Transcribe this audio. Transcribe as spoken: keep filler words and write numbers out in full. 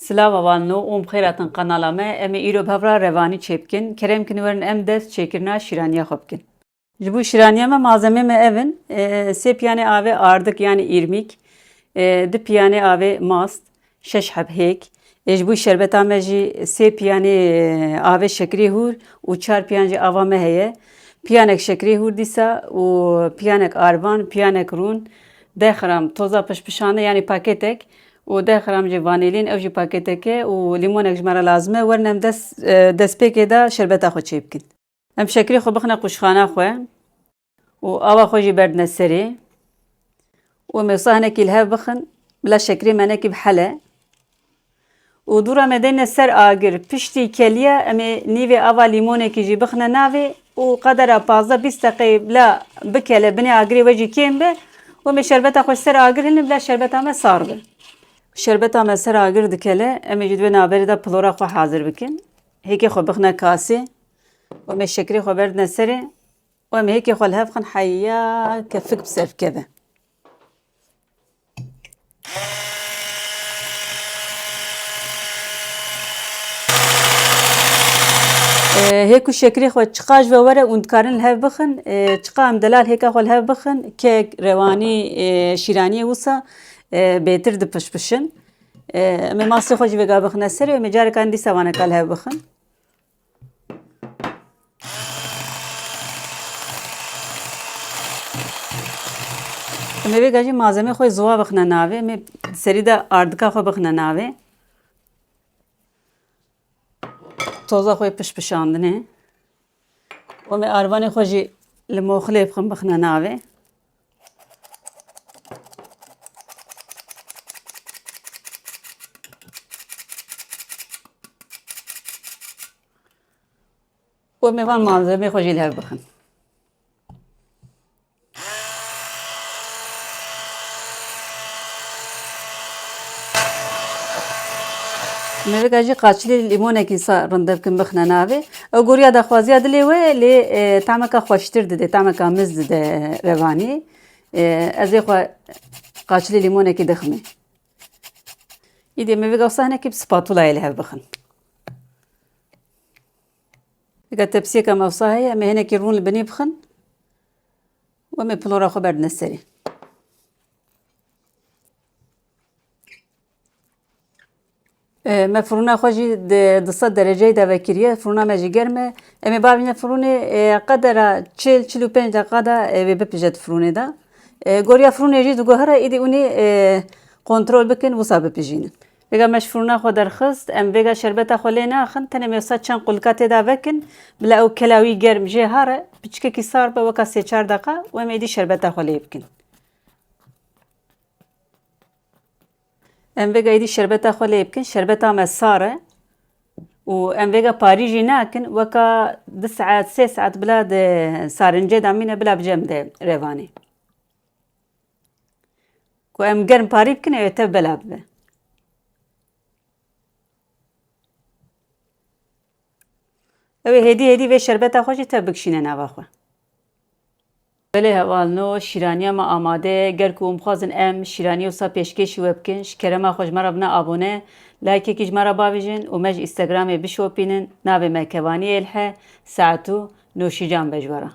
Silav hevalno û bi xêr hatin qenala me. Em ê îro bi hev re revanî çêbikin. Kerem kin werin em dest çêkirina şîraniya xwe bikin. Ji bo şîraniya me malzemê me ev in. E, sê piyanê avê ardik yanî îrmîk, e, du piyanê avê mast, şeş heb hêk. E, ji bo şerbeta me jî sê piyanê, e, avê şekirê hûr û çar piyan jî ava me heye. Piyanek şekirê hûr dîsa û piyanek arvan, piyanek rûn, deh gram toza pişpişandin, yanî pakêtek û deh gram jî vanîlîn, ew jî pakêtek e û lîmonek ji me re lazim e. Werin em dest, e, destpêkê de şerbeta xwe çêbikin. Em şekirê xwe bixine qûşxana xwe û ava xwe jî berdine serê û em ê wisa hinekî li hev bixin, bila şekirê me hinekî bihele. Û dûra me deyne ser agir. Piştî keliya em ê nîvê ava lîmonekî jî bixine navê û qedera pazdeh bîst deqeyê bila bikele binê agirê we jî kêm be. Û em ê şerbeta xwe ser agir hilin bila şerbeta me sar be. Şerbeta me ser agir dikele, em ê ji di wê navberê de pilora xwe hazir bikin. Hêkê xwe bixine kasê û em ê şekirê xwe berdine serê û em ê hêkê xwe li hev bixin heya kefik bi ser bikeve. Ee, hê ku şekirê xwe çiqa ji ve were hûn dikarin li hev bixin, ee, çiqa em delal hêka xwe li hev bixin, kek, rewanî, ee, şîraniyê wisa, ee, bêtir dipişpişin. Ee, em ê mastê xwe jî vêga bixine serê, em ê careka din dîsa vaneka li hev bixin. Em ê vêga jî malzemê xwe ziwa bixine navê. Em ê di serî de ardika xwe bixine navê. Toza xwe pişpişandinê. Û em ê arvanê xwe jî li moxilê bixin bixine navê. Û em ê van malzemê xwe jî li hev bixin. Em ê vêga jî qaçilî lîmonekî sa rindev kin bixine navê. Ew goriya daxwaziya dilê we lê, e, tameka xweştir dide, tameka miz dide revanî. E, ez ê xwe qaçilî lîmonekî diximê. Îdî em ê vêga wisa hinekî bi spatulayê li hev bixin. Vêga tepsiyeka me wisa heye, em ê hinekî rûn li binî bixin û em ê pilora xwe berdine serê. E, me firûna xwe jî di du sed dereceyê de vekiriye. Firûna me jî germ e. Em ê bavîne firûnê, e, qedera çil, çil û pênc deqa de, e, wê bipije di firûnê de. E, goriya firûnê jî diguhere, îdî hûnê, e, kontrol bikin, wisa bipijînin. Vêga me ji firûna xwe derxist, em vêga şerbeta xwe lê naxin, tenê em ê wisa çend qulika tê de vekin, bila ew kela wî germ jê here, piçikekî sar be, weka sê çar deqa û em êdî şerbeta xwe lê bikin. Em vêga êdî şerbeta xwe lê bikin. Şerbeta me sar e û em vêga parî jî nakin. Weka du saet, sê saet bila di sarincê de mîne, bila bi cem de revanê. Ku em germ parî bikin, ew ê tev bela bibe. Ew ê hêdî hêdî vê şerbeta xwe jî tev bikişîne nava xwe. Belê hevalno, şîraniya me amade ye. Ger ku hûn bixwazin em şîraniyê wisa pêşkêşî we bikin, ji kerema xwe ji me re bine abone, likeekî ji me re bavêjin û me ji Instagramê bişopînin. Navê me Kevanî Êlhe, saet û nûşîcan be ji we re.